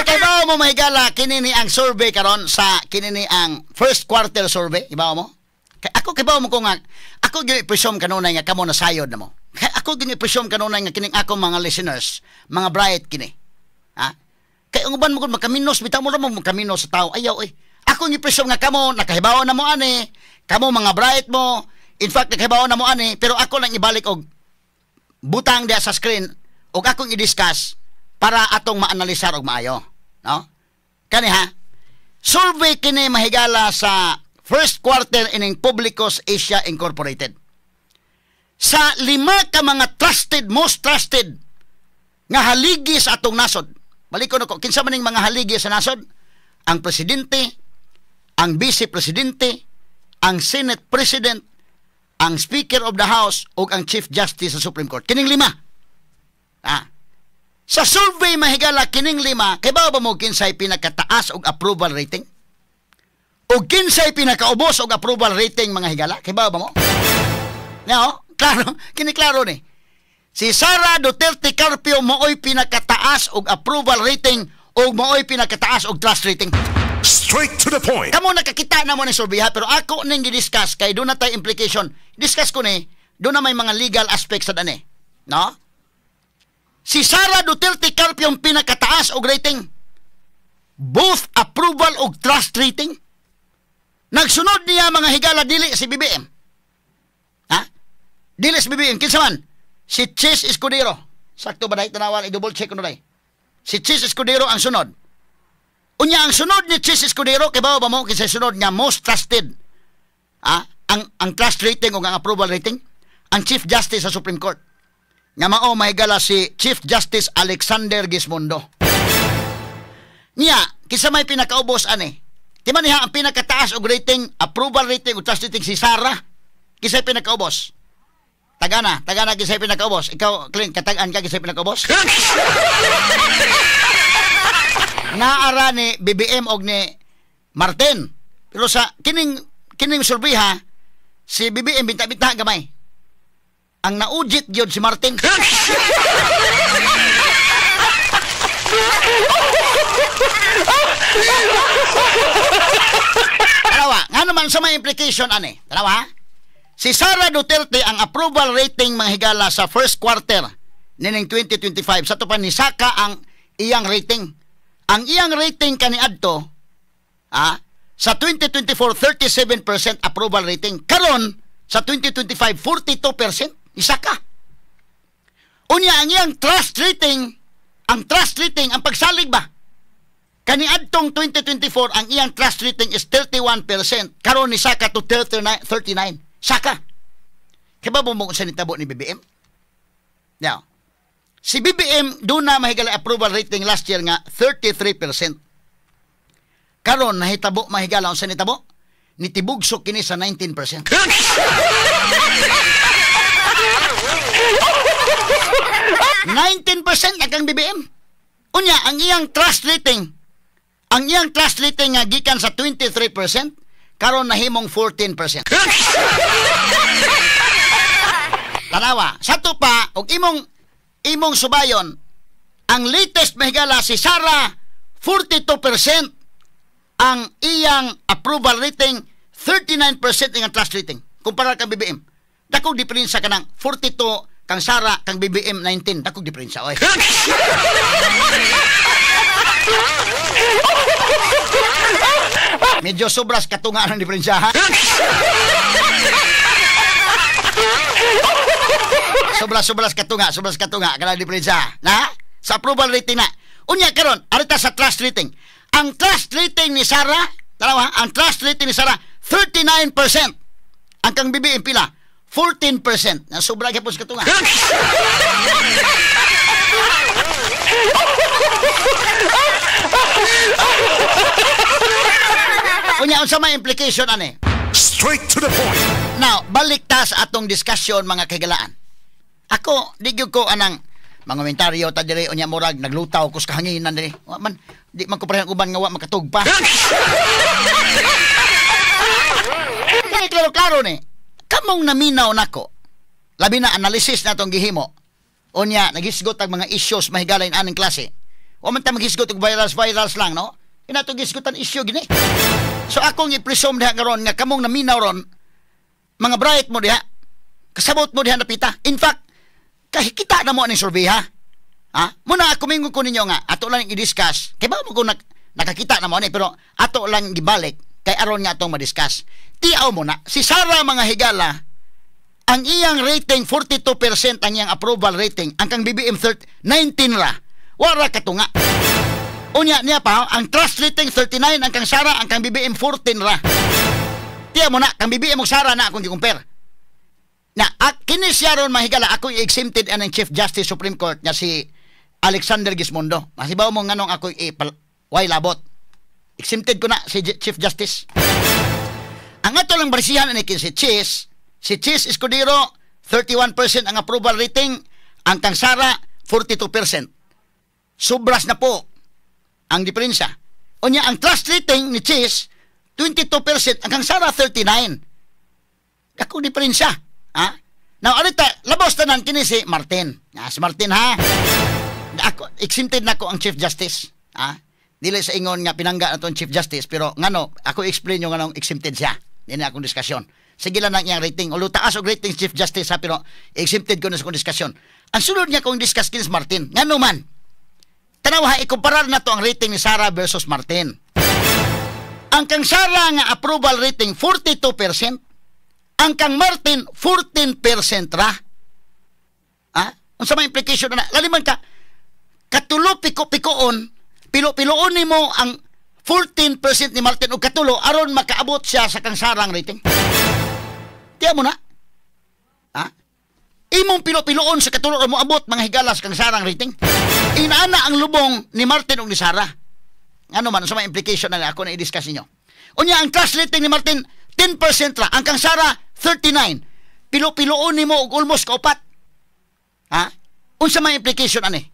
Kay bawo mo, mahigala, kini ni ang survey karon sa kini ni ang first quarter survey, ibaw mo? Kay ako kay bawo mo ko nga ako gyud presume kanunay nga kamo nasayod na mo. Kay ako gyud presume kanunay nga kining akong mga listeners, mga bright kini. Ha? Kay ang uban mo kung makaminos bitaw mo ra mo makaminos sa tao. Ayaw eh. Ako gyud presume nga kamo nakahibaw na mo ani, kamo mga bright mo. In fact, nakahibaw na mo ani, pero ako lang ibalik og butang diya sa screen og akong i-discuss para atong maanalisar og maayo, no? Kani ha. Survey kini, mahigala, sa first quarter ining Publicos Asia Incorporated. Sa lima ka mga trusted, most trusted nga haligi sa atong nasod. Balik ko ko, kinsa man ning mga haligi sa nasod? Ang presidente, ang vice presidente, ang Senate President, ang Speaker of the House ug ang Chief Justice sa Supreme Court. Kining lima. Ah. Sa survey, mahigala, kining lima, kay ba mo kinsay pinakataas og approval rating? O kinsay pinakaubos og approval rating, mga higala? Kay ba mo? No, klaro, kini klaro ni. Si Sara Duterte Carpio maoy pinakataas og approval rating o maoy pinakataas og trust rating. Straight to the point. Kamo nakakita na mo ni survey ha, pero ako ning gi-discuss kay doon na tay implication. Discuss ko ni, doon na may mga legal aspects sa dani. No? Si Sara Duterte Carpio ang pinakataas og rating. Both approval og trust rating. Nagsunod niya, mga higala, dili si BBM. Ha? Dili si BBM. Kinsa man? Si Chiz Escudero. Sakto ba dahil tanawan? I-double check ko na dahil. Si Chiz Escudero ang sunod. Unya ang sunod ni Chiz Escudero, kay ba mo kinsa sunod nga most trusted? Ah, ang trust rating o ang approval rating, ang Chief Justice sa Supreme Court. Nga mao, mahigala, si Chief Justice Alexander Gismondo. Niya, kinsa may pinakaubos ani? Di ba niya ang pinakataas og rating, approval rating o trust rating si Sara? Kinsay pinakaubos? Tagana, tagana kinsay pinakaubos. Ikaw, Clint, katagaan ka kinsay pinakaubos? Naara ni BBM og ni Martin. Pero sa kining kining survey ha, si BBM binta-binta gamay. Ang naujit gyud si Martin. Tanawa, nga naman sa may implication ani. Tanawa, ha? Si Sara Duterte ang approval rating, mga higala, sa first quarter nining 2025 sa to pa ni saka ang iyang rating. Ang iyang rating kaniadto sa 2024, 37% approval rating. Karon sa 2025, 42% isaka. Unya ang iyang trust rating, ang trust rating, ang pagsalig ba? Kaniadtong 2024, ang iyang trust rating is 31%. Karon ni saka to 39, 39. Saka. Kaya ba mo sa nitabo ni BBM? Now, si BBM doon na mahigala approval rating last year nga 33%. Karon nahitabo, mahigala, unsa nitabo? Nitibugsok kini sa 19%. 19% ang kang BBM. Unya ang iyang trust rating, ang iyang trust rating nga gikan sa 23% karon nahimong 14%. Tanawa, sa to pa og imong imong subayon ang latest, mahigala, si Sara 42% ang iyang approval rating, 39% ang trust rating kumpara kang BBM. Dakong diferensya kanang 42 kang Sara, kang BBM 19, dakong diferensya oy. Medyo sobras katunga ang diferensya ha. Sobras katunga, sobras katunga kanang diferensya na sa approval rating na. Unya karon arita sa trust rating. Ang trust rating ni Sara, tanawa, ang trust rating ni Sara 39%. Ang kang BBM pila 14%. Na sobra gyapon sa katunga. Unya unsa may implication ani? Straight to the point. Now, balik ta sa atong discussion, mga kahigalaan. Ako, di gyud ko anang mga komentaryo ta diri unya murag naglutaw ko sa kahanginan diri. Wa man di man ko parehang uban nga wa makatug pa. Kani klaro-klaro ni. Kamong naminaw nako. Labi na analysis na atong gihimo. Unya nagisgot ang mga issues mahigala aning klase. Wa man ta maghisgot og virals virals lang, no? Ina to gisgutan issue gini. So akong i-presume diha karon nga kamong naminaw ron, mga bright mo diha. Kasabot mo diha napita. In fact, kahikita na mo aning survey, ha. Ha? Muna ako mingon ko ninyo nga ato lang i-discuss. Kay ba mo kung nakakita na mo ani, pero ato lang gibalik kay aron nga atong ma-discuss. Tiaw mo na si Sara, mga higala, ang iyang rating 42% ang iyang approval rating, ang kang BBM 30, 19 ra. Wara katunga. Unya niya pa, ang trust rating 39 ang kang Sara, ang kang BBM 14 ra. Tiya mo na, kang BBM ug Sara na akong gi-compare. Na kini siya ron, mahigala, ako exempted ang Chief Justice Supreme Court nga si Alexander Gismondo. Masibaw mo nganong ako way labot. Exempted ko na si Chief Justice. Ang ato lang barisihan ani si Chiz, si Chiz Escudero 31% ang approval rating, ang kang Sara 42%. Sobras na po ang diferensya. Unya ang trust rating ni Chiz 22%, ang kang Sara 39. Ako diferensya. Ha? Now, arita, labos tanan kini si Martin. Ah, si Martin ha. Ako, exempted na ko ang Chief Justice. Ha? Dili sa ingon nga pinangga na ang Chief Justice, pero ngano, ako explain yung nganong exempted siya. Yan na akong diskusyon. Sige lang ang iyang rating. Although taas og rating Chief Justice ha, pero exempted ko na sa akong diskusyon. Ang sunod niya kong discuss kini si Martin. Ngano man? Tanaw ha, ikumparar na to ang rating ni Sara versus Martin. Ang kang Sara nga approval rating 42%, ang kang Martin 14% ra. Ha? Unsa may implication na? Laliman ka katulo piko-pikoon, pilo-piloon nimo ang 14% ni Martin og katulo aron makaabot siya sa kang Sarang rating. Tiya mo na. Ha? Imong pilo-piloon sa katulo mo abot, mga higala, sa kang Sarang rating. Inaana ang lubong ni Martin ug ni Sara. Ano man sa may implication na ako na i-discuss ninyo. Unya ang trust rating ni Martin 10% ra, ang kang Sara 39. Pilo-piloon nimo og almost kaupat. Ha? Unsa may implication ani?